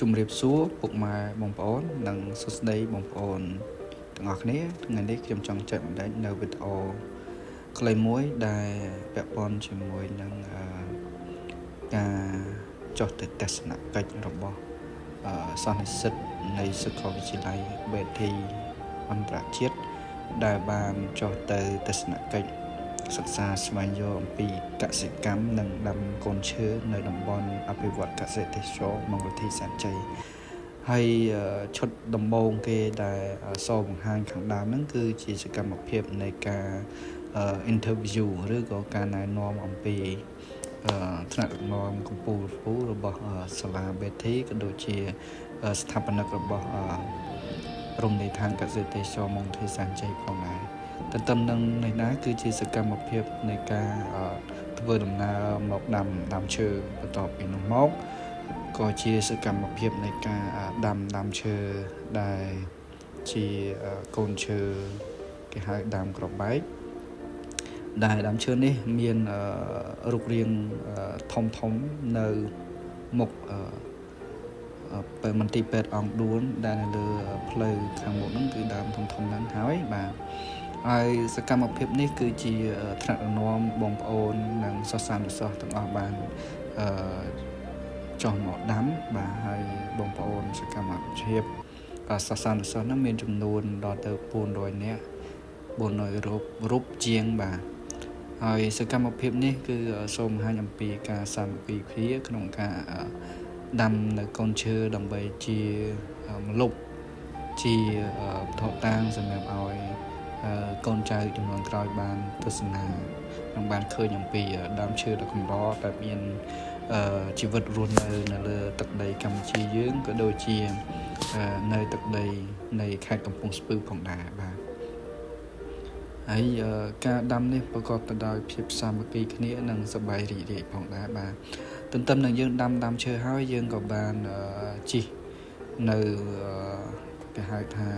ជំរាបសួរពុកម៉ែបងប្អូននិងសួស្តីបងប្អូនទាំងអស់គ្នាថ្ងៃនេះខ្ញុំចង់ចែករំលែកនៅវីដេអូខ្លីមួយដែលពាក់ព័ន្ធជាមួយនឹងអឺការចុះទៅទស្សនកិច្ចរបស់អឺសិស្សនិស្សិតនៃសាកលវិទ្យាល័យ BT អន្តរជាតិដែលបានចុះទៅទស្សនកិច្ចសិក្សាស្វែងយល់អំពីកសិកម្មនិងដាំកូនឈើនៅតំបន់អភិវឌ្ឍកសិទេសចរមង្គលធីសែនជ័យហើយឈុតដំបូងគេដែលសបង្ហាញខាងដើមហ្នឹងគឺជាសកម្មភាពនៃការ interview ឬក៏ការណែនាំអំពីថ្នាក់ដឹកនាំកម្ពុជារបស់សាលា BT ក៏ដូចជាស្ថាបនិករបស់រមណីយដ្ឋានកសិទេសចរមង្គលធីសែនជ័យផងដែរទន្ទឹមនឹងនេះដែរគឺជាសកម្មភាពនៃការធ្វើដំណើរមកដាំដើមឈើបន្ទាប់ពីនោះមកក៏ជាសកម្មភាពនៃការដាំដើមឈើដែលជាកូនឈើគេហៅដើមក្របែកដែលដើមឈើនេះមានរូបរាងធំធំនៅមុខពេលមន្ទីរពេទ្យអង្គឌួនដែលនៅលើផ្លូវខាងមុខហ្នឹងគឺដើមធំធំហ្នឹងហើយបាទហើយសកម្មភាពនេះគឺជាថ្នាក់ដឹកនាំបងប្អូននិងសិស្សានុសិស្សទាំងអស់បានអឺចុះមកដាំបាទហើយបងប្អូនសកម្មភាពសិស្សានុសិស្សហ្នឹងមានចំនួនដល់ទៅ400នាក់400រូបរូបជាងបាទហើយសកម្មភាពនេះគឺសូមបង្ហាញអំពីការសាមគ្គីគ្នាក្នុងការដាំនៅកូនឈើដើម្បីជាម្លប់ជាវត្ថុតាងសម្រាប់ឲ្យកូនចៅជំនាន់ក្រោយបានទស្សនានិងបានឃើញអំពីដើមឈើដ៏កម្រដែលមានជីវិតរស់នៅនៅលើទឹកដីកម្ពុជាយើងក៏ដូចជានៅទឹកដីនៃខេត្តកំពង់ស្ពឺផងដែរបាទហើយការដាំនេះប្រកបទៅដោយភាពសាមគ្គីគ្នានិងសប្បាយរីករាយផងដែរបាទទន្ទឹមនឹងយើងដាំដើមឈើហើយយើងក៏បានជិះនៅគេហៅថា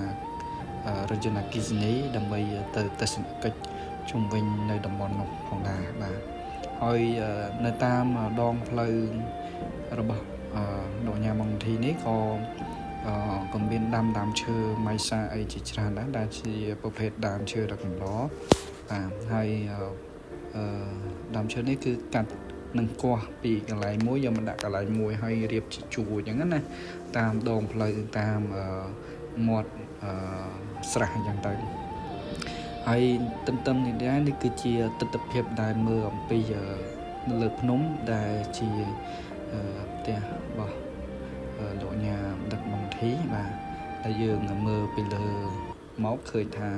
រថយន្តអគ្គិសនីដើម្បីទៅទស្សនកិច្ចជុំវិញនៅតំបន់នោះផងដែរបាទហើយនៅតាមដងផ្លូវរបស់លោកញ៉ាមងធីនេះក៏ក៏មានដាំដើមឈើម៉ៃសាអីជាច្រើនដែរដែលជាប្រភេទដើមឈើដ៏កម្របាទហើយអឺដើមឈើនេះគឺកាត់នឹងគាស់ពីកន្លែងមួយយកមកដាក់កន្លែងមួយហើយរៀបជាជួរអញ្ចឹងណាតាមដងផ្លូវតាមមាត់ស្រះអញ្ចឹងទៅហើយទន្ទឹមនេះដែរនេះគឺជាទស្សនភាពដែលមើលអំពីនៅលើភ្នំដែលជាផ្ទះរបស់លោកញ៉ាដឹកមន្ធីបាទដែលយើងមើលពីលើមកឃើញថា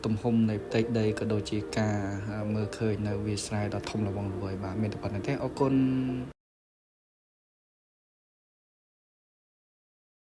ទំហំនៃផ្ទៃដីក៏ដូចជាការមើលឃើញនៅវាលស្រែដ៏ធំល្វឹងល្វើយបាទមានតែប៉ុណ្្នឹងទេអរគុណ។